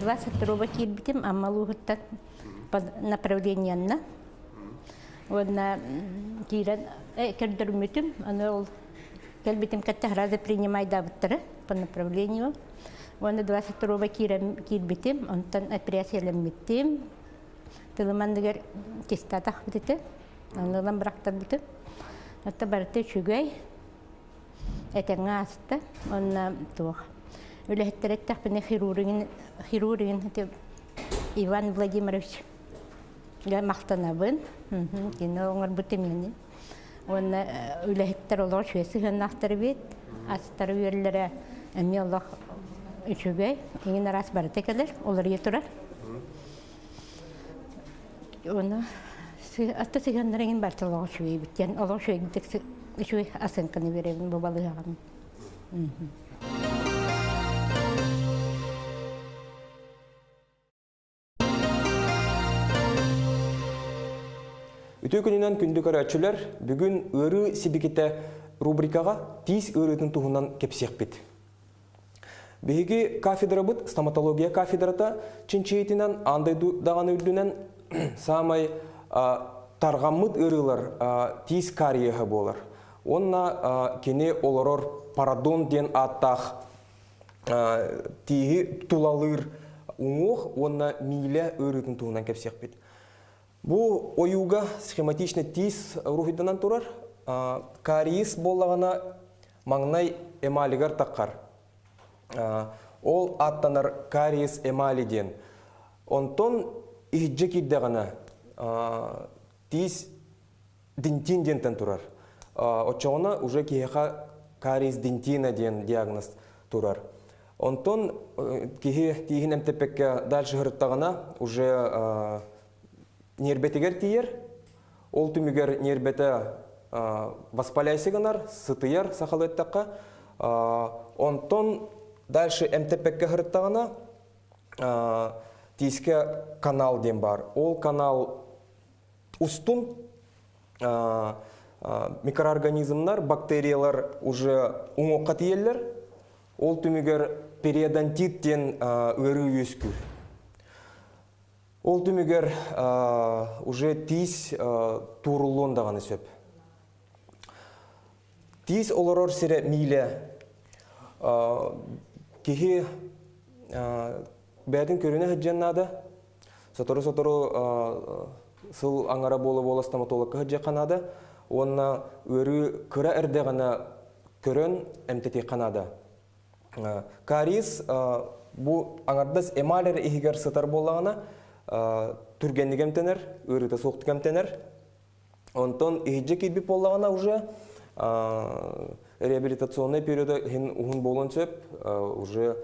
22 киирбитим Амма улууһуттан направлениенна. Уонна киирэн көрдөрүммүтүм. Аны ол кэлбитим кытта сразу принимайдаабыттара по направлению. Уонна 22 киирэн киирбитим. Онтон операциялэммитим. Тылым анныгар кистатах битите. Аннылан бырахтарбытым. Отто барыта үчүгэй. Этэҥҥэ ааста. Уонна туох. Үлэһиттэр эттэхпинэ хирургин, хирургин Иван Владимирович махтанабын. Кини оҥорбут эмиэни. Уонна үлэһиттэр олох үчүгэй сыһыаннаахтар эбит. Астары үөллэрэ эмиэ олох үчүгэй. Иҥин араас барыта кэлэр, уларыйа турар. Уонна атта сыһыаннара иҥин барыта олох үчүгэй эбит диэн олох үчүгэйдик үчүгэй оценканы биэрэбин бу балыыһаҕын. Үтүө күнүнэн күндү көрөөччүлэр, бүгүн ыарыы сибикитэ рубрикаҕа тиис ыарыытын туһунан кэпсиэхпит. Биһиги кафедрабыт стоматология кафедрата чинчийиитинэн аан дойду даҕаны үрдүнэн саамай тарҕаммыт ыарыылар тиис кариеһа буолар. Уонна кини олорор парадон диэн ааттаах тииһи тулалыыр уҥуох уонна миилэ ыарыытын туһунан кэпсиэхпит. Бу ойууга схематичный тиис уруһуйданан турар. Кариес буоллаҕына маҥнай эмалигар таххар. Ол ааттанар кариес эмали диэн. Онтон иһирдьэ киирдэҕинэ тиис дентин диэнтэн турар. Оччоҕуна уже киһиэхэ кариес дентина диэн диагноз турар. Онтон киһи тииһин эмтэппэккэ дальше сырыттаҕына уже ньиэрбэтигэр тиийэр. Ол түмүгэр ньиэрбэтэ воспаляйся гынар, сытыйар сахалыы эттэххэ. Онтон дальше эмтэппэккэ сырыттаҕына тиискэ канал диэн баар. Ол канал устун микроорганизмнар, бактериялар уже уҥуохха тиийэллэр. Ол түмүгэр периодонтит диэн ыарыы үөскүүр. Ол түмүгэр уже тиис тууруллуон даҕаны сөп. Тиис олорор сирэ миилэ. Киһи Бэйэтин көрүнэ сылдьыан наада. Сотору-сотору сыл аҥара буола-буола стоматологка сылдьыахха наада. Уонна ыарыы кыра эрдэҕинэ көрөн эмтэтиэххэ наада. Кариес бу аҥардас эмаль эрэ иһигэр сытар буоллаҕына, түргэнник эмтэнэр, ыарыыта суохтук эмтэнэр. Онтон иһирдьэ киирбит буоллаҕына уже реабилитационный периода иһин уһун буолуон сөп, уже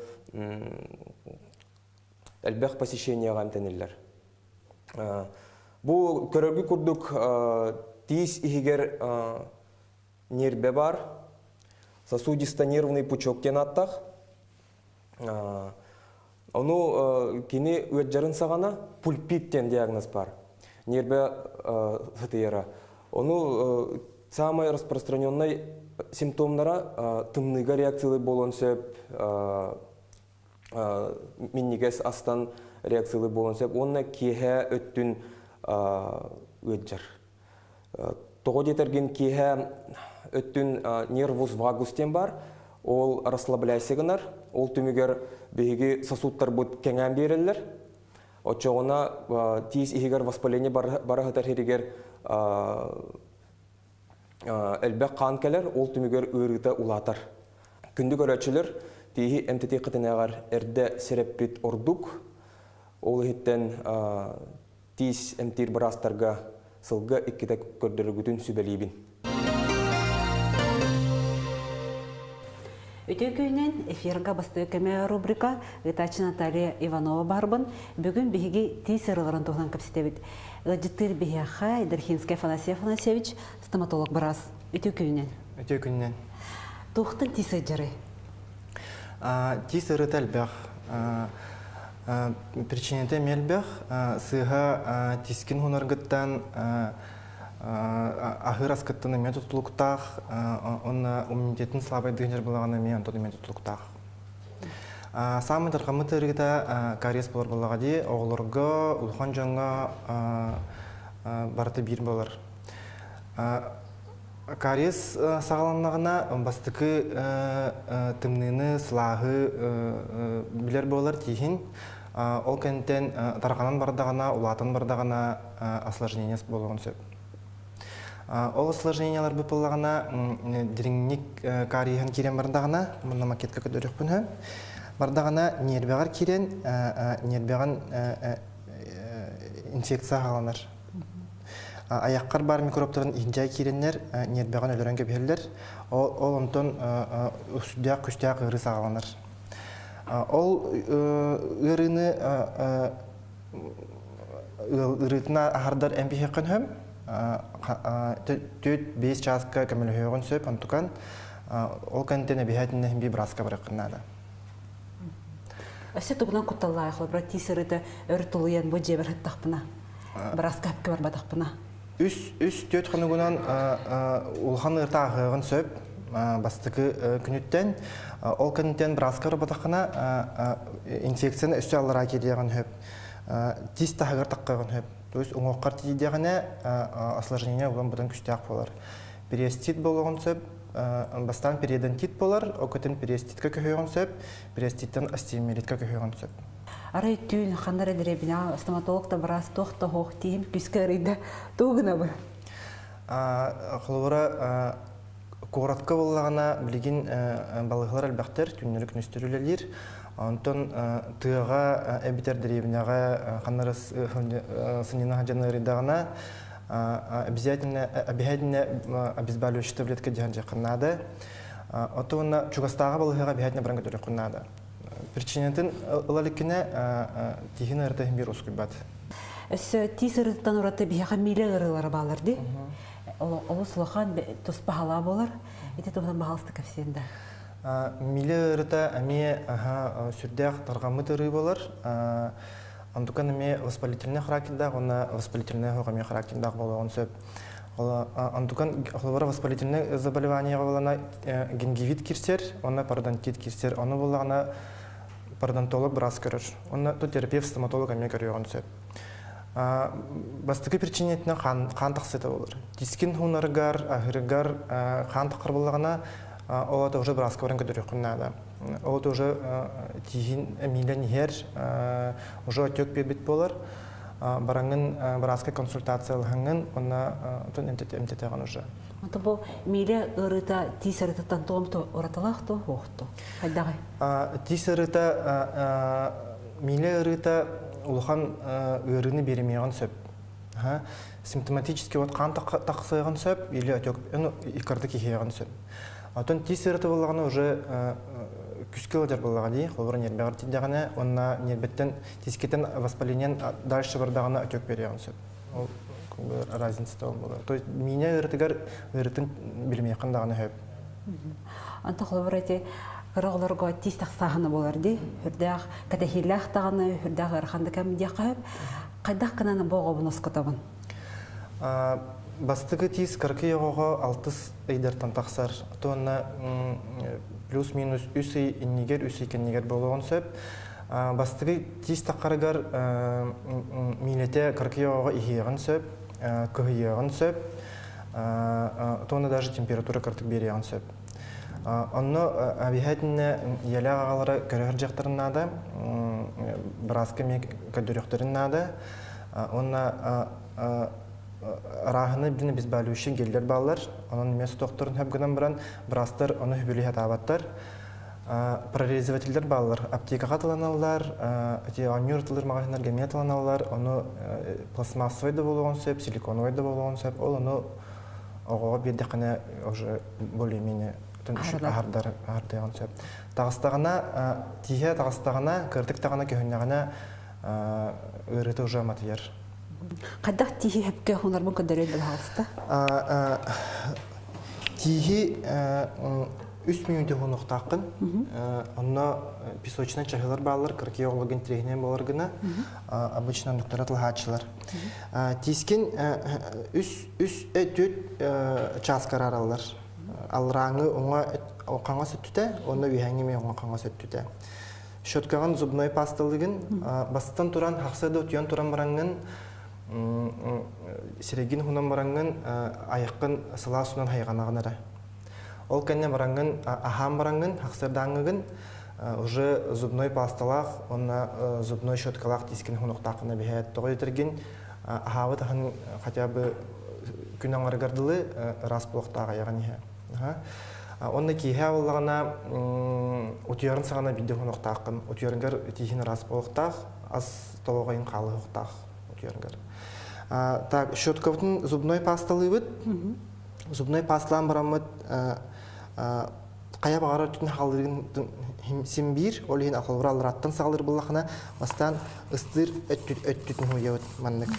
элбэх посещениеҕа эмтэниллэр. Бу көрөргү курдук тиис иһигэр нербе бар, сосудисто-нервный пучок диэн ааттаах. Ону кини ыаддьарын саҕана пульпит диэн диагноз бар. Нербе сытыйара. Ону самай распространенный симптомнара тымныыга реакциялы буолуон сөп, минньигэс астан реакциялы буолуон сөп уонна киэһэ өттүн ыаддьар. Тоҕо диэтэргин киэһэ өттүн нервус вагус диэн бар, ол расслабляйся гынар, ол түмүгэр биһиги сосудтарбыт кэҥээн биэрэллэр. Оччоҕуна тиис иһигэр воспаление бара сытар сиригэр элбэх хаан кэлэр, ол түмүгэр ыарыыта улаатар. Күндү көрөөччүлэр, тииһи эмтэтиэххитинээҕэр эрдэ сэрэппит ордук. Ол иһиттэн тиис эмтиир быраастарга сылга иккитэ көрдөрөргүтүн сүбэлиибин. Үтүө күнүнэн эфирга бастыы көмө рубрика ыытааччы Наталья Иванова барбын. Бүгүн биһиги тиис ырыларын туһунан кэпсэтэбит. Ыалдьыттыыр биһиэхэ Дархинскай Афанасий Афанасьевич, стоматолог быраас. Үтүө күнүнэн. Үтүө күнүнэн. Туохтан тиис ыдьары? Тиис ырыта элбэх. Причинэтэ элбэх. Сыыһа тискин хунаргыттан аһыыр аскыттан эмиэ тутулуктаах, онно иммунитетин слабайдыгын дьарбылаҕына эмиэ онтон эмиэ тутулуктаах. Саамай тарҕаммыт ыарыыта кариес буолар буоллаҕа дии, оҕолорго, улахан дьоҥҥо барыта биир буолар. Кариес саҕаланнаҕына бастакы тымныыны, сылааһы билэр буолар тииһин. Ол кэнниттэн тарҕанан бардаҕына, улаатан бардаҕына осложнение буолуон сөп. Ол осложнениелар быпыллаҕына дириҥник кариеһын киирэн бардаҕына, мунна макетка көрдөрүөхпүн сөп. Бардаҕына нервэҕэр киирэн, нервэҕин инфекция хааланар. Аяққар бар микробтарын иһинжай киирэннэр нервэҕин өлөрөн кэбиһэллэр. Ол онтон сүрдээх күстээх ыарыы саҕаланар. Ол ыарыыны ыарыытына аһардар эмпиһиэххин сөп. 4-5 чааска көмөлөһүөҕүн сөп, онтукан ол кэнниттэн эбиһээтиннэһин бии бырааска барыаххын наада. Өссө тугунан кутталлаах холобура тиис ырыта өр тулуйан бу дьиэбэр сыттахпына, бырааска хапка барбатахпына. Үс төрт хонугунан улахан ыарта ааһыаҕын сөп бастакы күнүттэн. Ол кэнниттэн бырааска барбатаххына инфекцияны өссө аллараа киириэҕин сөп. Тиис таһыгар таххыаҕын сөп. То есть уҥуоххар тиийдэҕинэ осложнение улам быдан күстээх буолар. Периостит буолуоҕун сөп, бастаан периодонтит буолар, ол көтөн периоститка көһүөҕүн сөп, периоститтан остеомиелитка көһүөҕүн сөп. Арай түүн ханна эрэ дэриэбинэҕэ стоматолог да быраас туох да оһох тииһим күүскэ арыйда тугу гынабын? Холобура, куоратка буоллаҕына билигин балыыһалар элбэхтэр, түүннэри күнүстэр үлэлиир. Онтон тыаҕа эбэтэр дэриэбинэҕэ ханна эрэ сынньана сылдьан ыарыйдаҕына обязательно обязательно обезболивающий таблетка дьаһан дьиэххин наада. Оттон чугастааҕы балыыһаҕа обязательно баран көтөрүөххүн наада. Причинатын ыла иликкинэ тииһин ыарыта иһин биир ускуйбат. Өссө тиис ырыттан ураты биһиэхэ миилэ ыарыылара бааллар дии. Олус улахан туспа халаа буолар. Ити туһунан баһаалыста кэпсиэн да. Миилэ ыарыта эмиэ сүрдээх тарҕаммыт ыарыы буолар. Онтукан эмиэ воспалительный характердаах уонна воспалительный оһох эмиэ характердаах буолуоҕун сөп. Онтукан холобура воспалительный заболевание буолана гингивит кирсер, уонна пародонтит кирсер. Ону буоллаҕына пародонтолог быраас көрөр. Уонна то терапевт, стоматолог эмиэ көрүөҕүн сөп. Бастакы причинэтинэн хаан тахсыыта буолар. Тискин хуунарыгар, аһырыгар хаан таххар буоллаҕына, ол ата уже бырааска баран көрдөрүөххүн наада. Ол уже тииһин эмиилэн иһэр, уже отек биэрбит буолар. Бараҥҥын бырааска консультациялаһаҥҥын, онно отон эмтэтэҕин уже. Ото бу миилэ ыарыыта тиис ыарыытыттан туом уратылаах то хуохто? Хайдаҕый? Тиис ыарыыта миилэ ыарыыта улахан ыарыыны биэримиэҕин сөп. Симптоматически вот хаан тахсыаҕын сөп или отек ну иккарды киһиэҕин сөп. Отон тиис ыарыыта буоллаҕына уже күскэ ылдьар буоллаҕа дии, холобура ньиэрбэҕэр тиийдэҕинэ уонна ньиэрбэттэн тиискэтэн воспалениен дальше бардаҕына отек биэриэҕин сөп. Ол разница ол буолар. То есть миинэ ыарытыгар ыарытын билимиэххин даҕаны сөп. Онто холобура ити кыра оҕолорго тиис тахсааһына буолар дии. Үрдээх кэтэһиилээх даҕаны, үрдээх ыарахан да кэм диэххэ сөп. Хайдах гынан бу оҕобун оскотобун? Бастакы тиис кыракый оҕоҕо алтыс ыйдартан тахсар. Туонна плюс-минус үс ый иннигэр, үс ый кэннигэр буолуоҕун сөп. Бастакы тиис таххарыгар миилэтэ кыракый оҕоҕо иһиэҕин сөп, кыһыйыаҕын сөп, туонна даже температура кыратык биэриэҕин сөп. Онно обязательно ийэлээх аҕалара көрөһөр дьахтарын наада, бырааска эмиэ көрдөрүөхтэрин наада. Уонна арааһыны бин обезболивающий геллер бааллар. Онон эмиэ сотохторун хөп гынан баран, быраастар ону хүбүлү хатаабаттар. Прорезывателлэр бааллар. Аптекаҕа тыланаллар, эти оонньуур тылыр маҕаһыыннарга эмиэ тыланаллар. Ону пластмассовай да буолуоҕун сөп, силиконовай да буолуоҕун сөп. Ол ону оҕоҕо биэрдэххинэ уже более-менее аһардар аһардыаҕын сөп. Таҕыстаҕына, тииһэ таҕыстаҕына, кырдык даҕаны көһүннэҕинэ ыарыыта уже аматыйар. Хайдах тииһи хөпкө хунарбын көрдөрүөн баҕалыста? Тииһи үс мүнүүтэ хунуохтааххын. Онно песочнай чаһылар бааллар, кыракый оҕолорго интэриэһинэй буолар гына. Обычно доктора тылаһааччылар. Тиискин үс үс түөрт чааска араараллар. Алларааҥы уҥа хаҥас өттүтэ, уонна үөһээҥи эмиэ уҥа хаҥас өттүтэ. Щеткаҕын зубной пасталыгын бастан туран хахса да утуйан туран бараҥҥын сирэйгин хунан бараҥҥын айаххын сылаас унан хайҕанаҕын эрэ. Ол кэннэ бараҥҥын аһаан бараҥҥын хахсырдааҥҥыгын уже зубной пасталаах уонна зубной щеткалаах тиискин хунуохтааххына биһээт тоҕо диэтэргин аһаабыт аһын хотя бы күн аҥарыгар дылы ыраас буолуохтаах айаҕын иһэ. Онно киэһэ буоллаҕына утуйарын саҕана биирдэ хонуохтааххын. Утуйарыгар тииһин ыраас буолуохтаах, ас толоҕойун хаалыһыахтаах утуйарыгар. Так, щеткабытын зубной пасталыыбыт. Зубной пасталаан бараммыт хайа баҕарар түтүн хааллыргын син биир, ол иһин холобура аллараттан саҕалыыр буоллахына, бастаан ыстыыр өттүтүн хуйабыт маннык.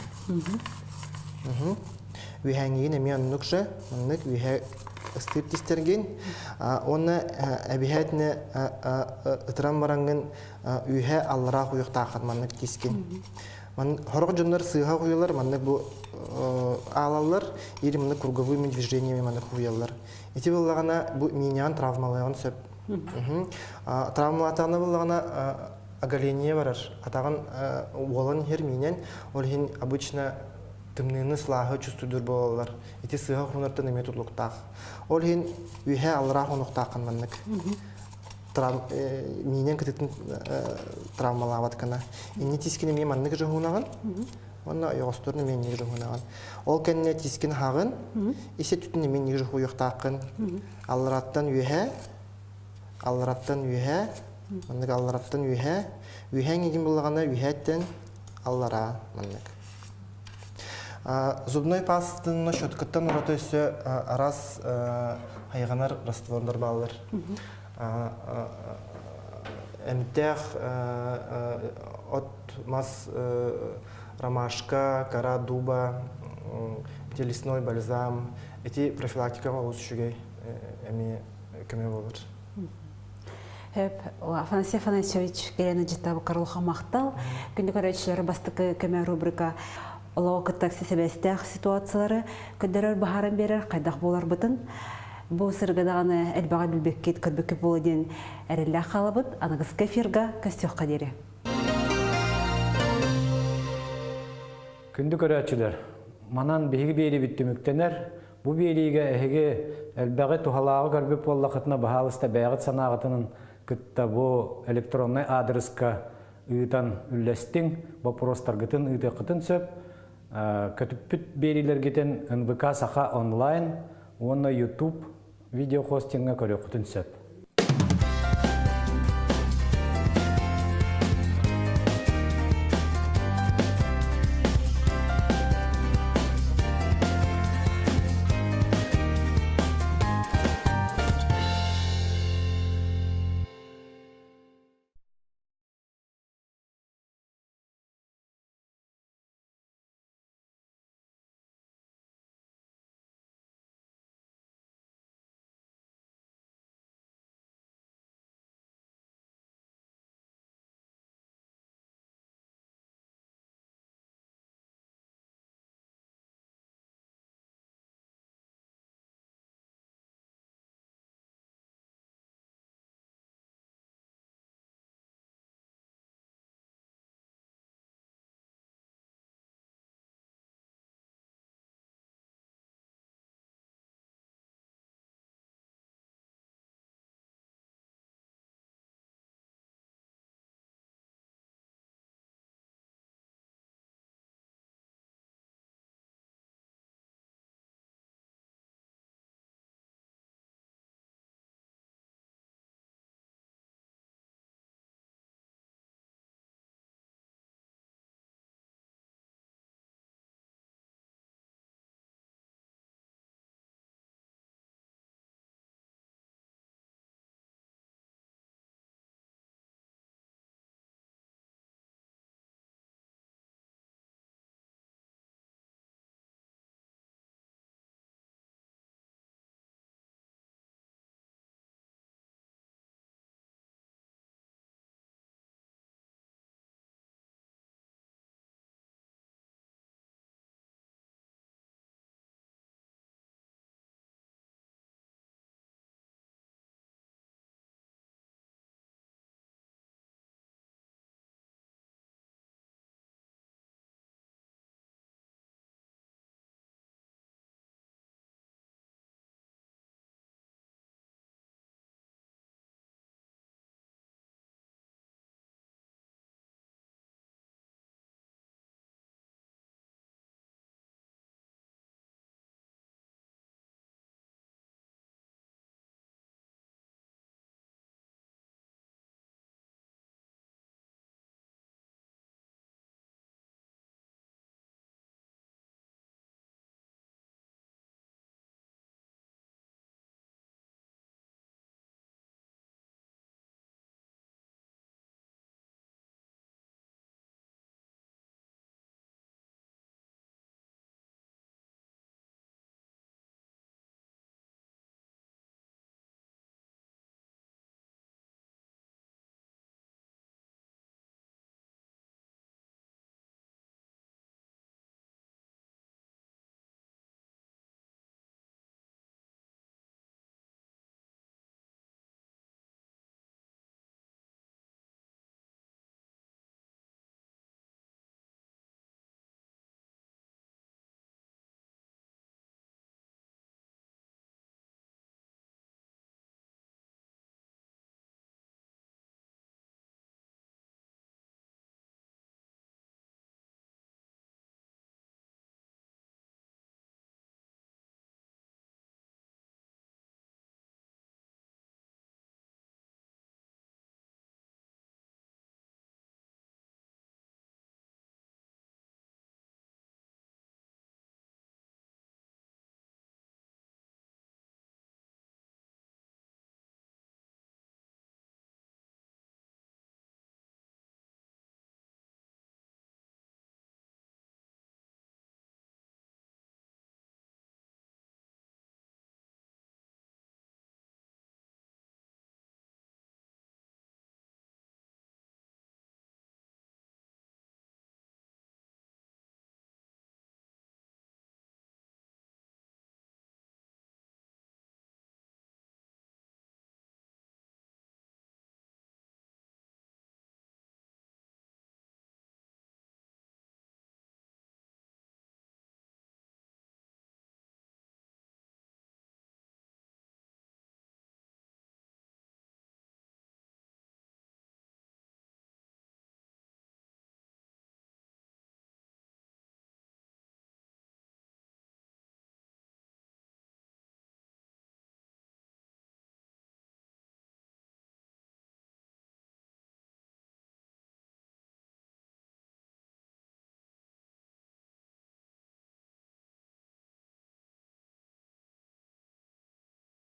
Үөһээҥҥигин эмиэ оннук же, маннык үөһэ ыстыыр тистэргин уонна эбиһээтинэ ытыран бараҥҥын үөһэ аллараа хуйуохтааххын маннык тискин. Хорох дьоннор сыыһа хуйалар, маннык бу аалаллар, или маннык круговыми движениями маннык хуйаллар. Ити буоллаҕына бу миниан травмалыаҕын сөп. Травмалаатаҕына буоллаҕына оголение барар. Атаҕын уолан иһэр минэн, ол иһин обычно тымныыны сылааһы чувствуйдуур буолаллар. Ити сыыһа хонортон эмиэ тутулуктаах. Ол иһин үөһээ аллараа хонуохтааххын маннык. Миинэн кытытын травмалаабат гына. Инни тискин эмиэ маннык жыһуунаҕын. Уонна ойоҕосторун эмиэ инник жыһуунаҕын. Ол кэннэ тискин хаҕын, ис өттүтүн эмиэ инник жыһуйуохтааххын. Аллараттан үөһээ, аллараттан үөһээ, маннык аллараттан үөһээ, үөһээ иҥигин буллаҕына үөһээттэн аллараа маннык. Зубной пастаны щеткаттан ураты өссө араас хайҕанар раствордар бааллар. Эмтээх от мас ромашка, кора дуба, ити лесной бальзам, ити профилактикаҕа олус үчүгэй эмиэ көмө буолар. Хөп, Афанасий Афанасьевич кэлэн ыдьыттабы Каролха махтал. Күндү көрөөччүлэр бастакы көмө рубрика олоҕу кытта сибээстээх ситуациялары көрдөрөр баһааран биэрэр хайдах буоларбытын бу сырга даҕаны элбэҕи билбиккит, көрбүккүт буолуо диэн эрэллээх хаалабыт. Аныгыскы эфирга көстүөххэ диэри. Күндү көрөөччүлэр, манан биһиги биэрибит түмүктэнэр. Бу биэриигэ эһиги элбэҕи туһалааҕы көрбүт буоллаххытына, баһаалыста бэйэҕит санааҕытынан. кытта бу электроннай аадырыска ыытан үллэстиҥ, боппуруостаргытын ыытыаххытын сөп. Көтүппүт биэриилэргитин НВК Саха онлайн уонна YouTube видеохостиҥҥа көрүөххүтүн сөп.